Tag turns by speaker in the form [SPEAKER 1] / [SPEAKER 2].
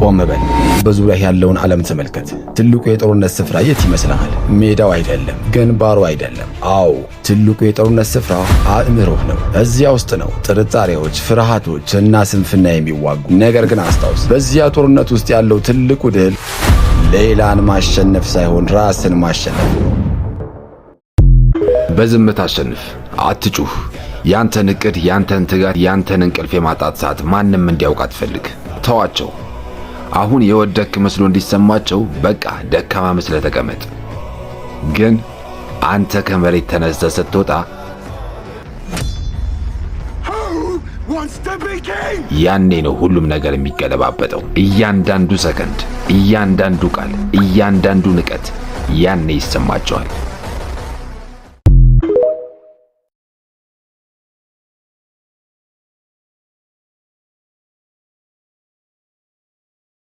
[SPEAKER 1] ቆም በል። በዙሪያህ ያለውን ዓለም ተመልከት። ትልቁ የጦርነት ስፍራ የት ይመስልሃል? ሜዳው አይደለም፣ ግንባሩ አይደለም። አዎ፣ ትልቁ የጦርነት ስፍራ አእምሮህ ነው። እዚያ ውስጥ ነው ጥርጣሬዎች፣ ፍርሃቶች እና ስንፍና የሚዋጉ። ነገር ግን አስታውስ፣ በዚያ ጦርነት ውስጥ ያለው ትልቁ ድል ሌላን ማሸነፍ ሳይሆን ራስን ማሸነፍ ነው።
[SPEAKER 2] በዝምታ አሸንፍ፣ አትጩህ። ያንተን እቅድ፣ ያንተን ትጋት፣ ያንተን እንቅልፍ የማጣት ሰዓት ማንም እንዲያውቅ አትፈልግ። ተዋቸው። አሁን የወደክ መስሎ እንዲሰማቸው በቃ ደካማ መስለህ ተቀመጥ። ግን አንተ ከመሬት ተነስተህ ስትወጣ
[SPEAKER 3] Who wants to be king?
[SPEAKER 2] ያኔ ነው ሁሉም ነገር የሚገለባበጠው። እያንዳንዱ ሰከንድ፣ እያንዳንዱ ቃል፣ እያንዳንዱ ንቀት ያኔ ይሰማቸዋል።